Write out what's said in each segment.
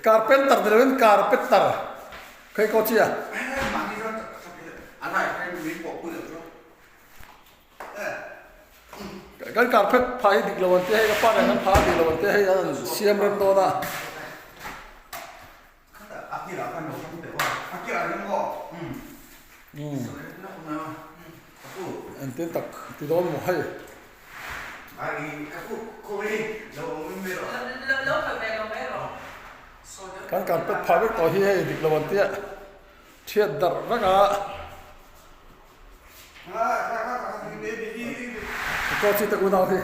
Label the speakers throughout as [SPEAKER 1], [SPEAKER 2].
[SPEAKER 1] Carpenter ni loin carpeter khawi ko chi a. Kan carpet phah hi dik lo an tia hei ka pa nen kan phah a dik lo an tia hei an siam rem dawn a. Engtin tak ti dawn maw hei. Kan carpet phah vek tawh hi hei dik lo an tia thiat darh vek a. Ka chi te unau hi.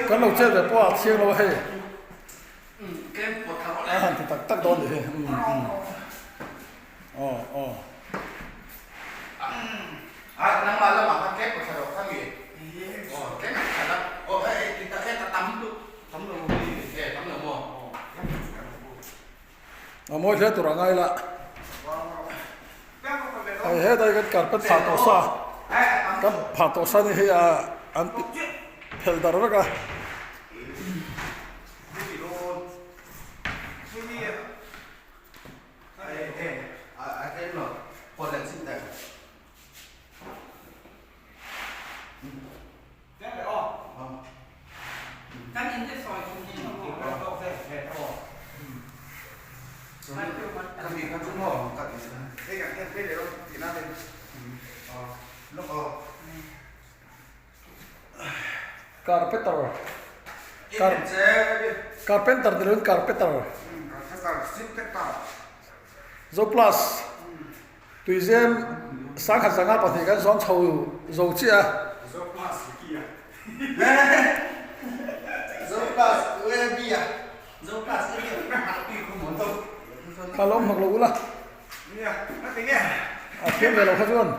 [SPEAKER 1] Kan lo chet ve pawh a thiang lo a hei. A han ti tak tak dawn ni hi. Aw aw. A mawi hle tur a ngai la. Hei hetlai kan carpet phah tawh sa kan phah tawh sa ni hei a an ti phelh darh vek a. Carpeter Carpenter ni loin carpeter Zo plus Tuizem sangkhat zanga pahnih kan zawng chho zo chiah a. Kha lo hmak lo ula. A thiam ve lo kha chuan.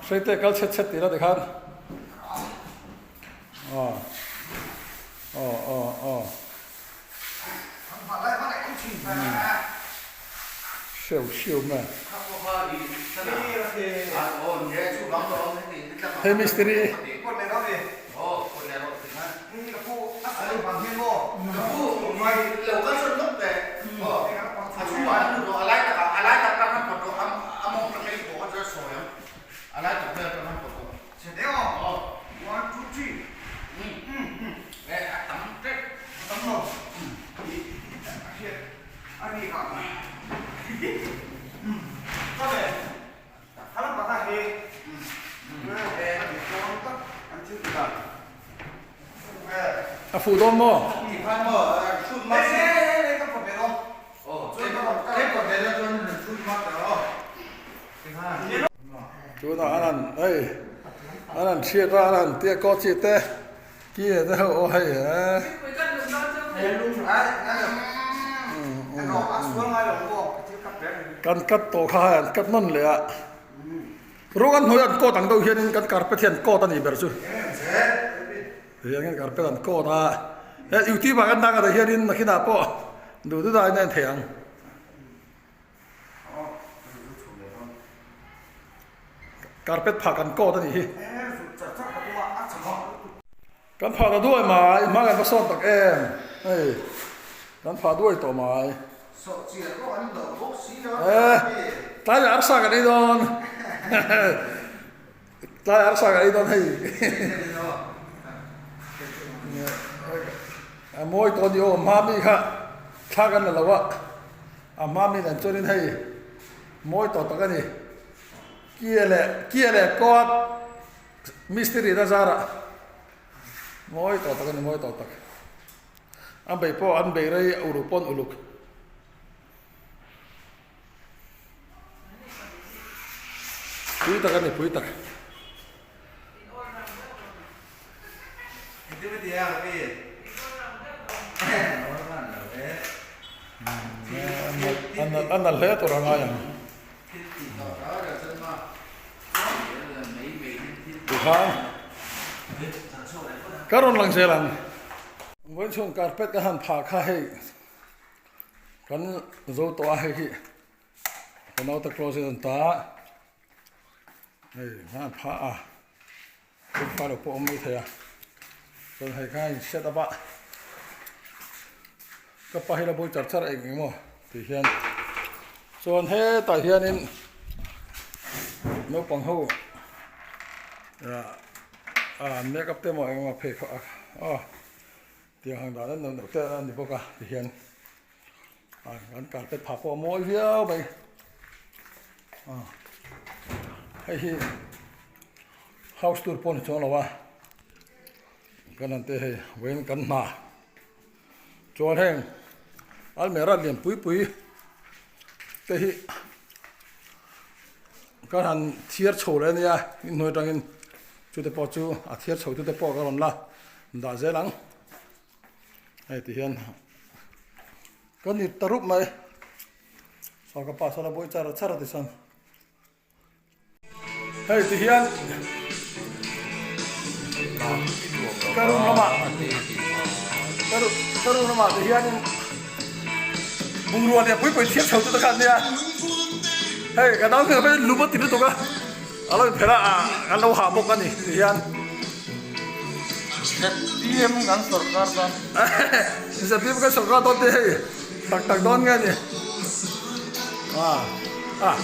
[SPEAKER 1] Hreite kal chhet chhet tih la tikhan. Aw aw aw aw. Hreu hreu mai. Hei mistiri. A fuh dawn maw? Tunah an han hei an han hriat a an han tia kaw chi te ki e te ho aw hei he. Kan cut tawh kha hei an cut nawn leh a rawng an hnuai an coat ang deuh hianin kan carpet hi an coat a nih ber chu tihian kan carpet an coat a he youtube ah kan dang a hianin nakinah pawh duh duh daiin a en theih ang. Carpet phah kan coat a nih hi. Kan phah ta duai mai, hma kan va sawn tak em hei kan phah duai tawh mai. Eh tlaiah arsa kan ei dawn tlaiah arsa kan ei dawn hei a mawi tawh a ni aw hma mi kha. Thla kan la lo a, a hma mi nen chuanin hei mawi tawh tak a ni. Kia leh kia leh kawt mistiri na zarah mawi tawh tak a ni mawi tawh tak. A bei pawh an bei rei uluk pawn uluk. Pui tak a ni pui tak. A nalh hle tur a ngai ang. Tikhan ka rawn lang zel ang. Vawichhung carpet ka han phah kha hei. Kan zo tawh a hei hi ka naute closet an ta a hei hman a phah a thil lo pawh a awm mai thei a chuan hei kha a in set up a ka pa hi la bawi char char eng eng maw tih hian chuan hetah hianin naupang ho ah ah make up te maw eng emaw phei khawh a aw. Tiang ang dan an neuh neuh te a ni bawk a tihian ah kan carpet phah pawh a mawi viau mai ah hei hi house tour pawh a ni chuang lo a kan han te hei vawiin kan hna chuan heng almera lian pui pui te hi kan han thiar chho leh a nia inhnuai atangin chute pawh chu a thiar chho tute pawh ka rawn la. Dah zel ang. Hei ti hian ka nit ta rup mai. Saw ka pa sala bawi char char a ti chuan. Hei ti hian ka room lamah ka room ka room lamah ti hianin bungrua leh pui pui thiam chho chu ta khan nia. Hei ka nau hmel hi lum a ti lutuk a. A lo inphelh a, an lo hah bawk a ni ti hian.
[SPEAKER 2] ZPM kan sorkar dawn.
[SPEAKER 1] ZPM kan sorkar dawn te hei tak tak dawn nge ni. Ah ah.